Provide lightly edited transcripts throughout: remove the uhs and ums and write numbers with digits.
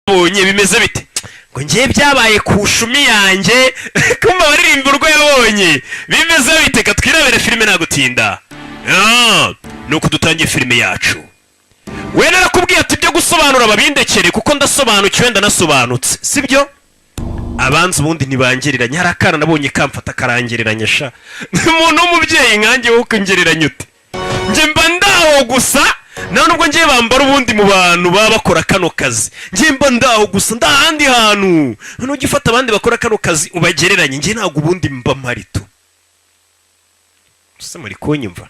Yabonye bimeze bite? Ngo ngiye byabaye ku shumi yanjye. Kumva baririmba urwo yabonye bimeze bite? Ka twirebere filime nta gutinda. Ah, nuko dutangiye filime yacu. We narakubwiye ati ibyo gusobanura babindekere, kuko ndasobanukiwe, ndanasobanutse, sibyo? Abanza ubundi ntibangereranya. Hari akana nabonye kamfata karangereranya sha. Umuntu w'umubyeyi nkanjye, wowe ukongereranya ute? Njye mba ndaho gusa, nta nubwo ngiye bambara ubundi mu bantu baba bakora kano kazi. Njye mba ndaho gusa, ndahandi hantu. Nujya ufata abandi bakora kano kazi ubagereranye, njye ntabwo ubundi mba mpari tu. Ese muri kunyumva?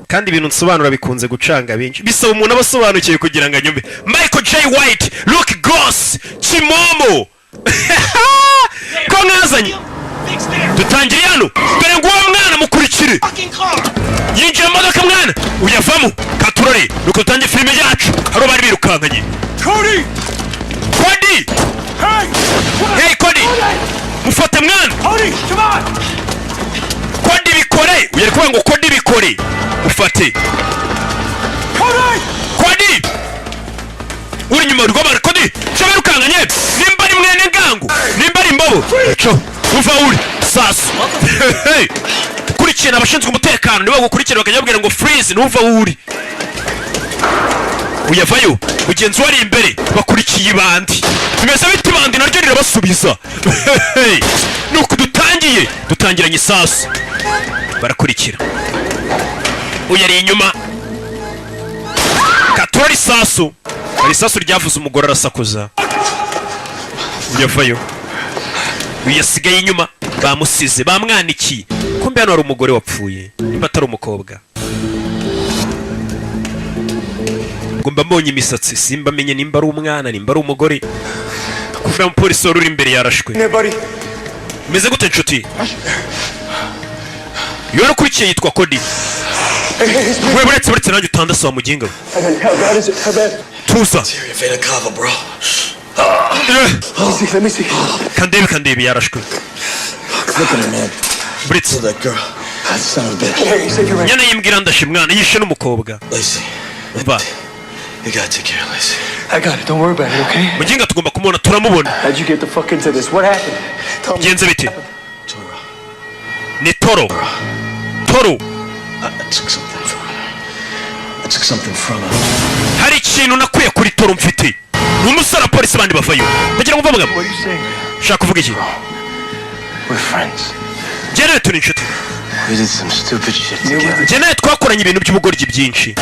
Kandi ibintu nsobanura bikunze gucanga benshi, bisaba umuntu aba asobanukiwe kugira ngo anyumve. Michael J White, Luke Goss, Kimomo ko mwazanye. Dutangiriye hano. Dore ngo uwo mwana mukurikire yinjiye mu modoka, mwana uyavamo katurore. Nuko dutangiye filime yacu. Hari bari birukankanye. Cody! Cody! Hey! Hey Cody, mufate mwana. Cody, come on! Cody bikore, uyu ari kuvuga ngo Cody bikore, mufate. Cody! Cody uri inyuma rw'abantu. Cody cyo birukankanye, nimba ari mwene ngango, nimba ari imbobo cyo uva uri sasu. Hey! Kurikirana abashinzwe umutekano, nibo bagukurikira bakajya babwira ngo freeze, ntuva uri uyavayo. Mugenzi we ari imbere, bakurikiye ibandi. Bimeze bite? Ibandi naryo rirabasubiza. Hey! Nuko dutangiye, dutangiranye isasu, barakurikira. Uyu ari inyuma, katura isasu. Hari isasu ryavuze, umugore arasakuza. Uyavayo, uyu yasigaye inyuma, bamusize bamwanikiye. Kumbe hano hari umugore wapfuye, nimba atari umukobwa. Ubwo mba mbonye imisatsi, simba menye nimba ari umwana, nimba ari umugore. Kuva umupolisi wari uri imbere yarashwe. There, buddy. Meze gute nshuti? Iyo wari ukurikiye yitwa Cody. Hey, hey, hey, We, buretse, buretse nanjye utandase wa muginga we. How bad is it? How bad? Tuza. Vena cava, bro. Eh, Let me see. Let me see. Kandebe, kandebe, yarashwe. Look at her, man. Buretse. Kill that girl. That son of a bitch. Hey, save your man. Nyana yimbwira, ndashe mwana, yishe n'umukobwa. Lacey. Mva. You gotta take care of Lacey. I got it. Don't worry about it, okay? Muginga, tugomba kumubona, turamubona. How'd you get the fuck into this? What happened? Tell me. Bigenze bite? Toro. Ni Toro, Toro. I took something from her. I took something from her. Hari ikintu nakuye kuri Toro mfite. Ni umusore wa polisi, abandi bavayo. Ndagira ngo mve amagambo. What are you saying, man? Ushaka kuvuga iki? We're friends. Njye nawe turi inshuti. We did some stupid shit together. Njye nawe twakoranye ibintu by'ubugoryi byinshi.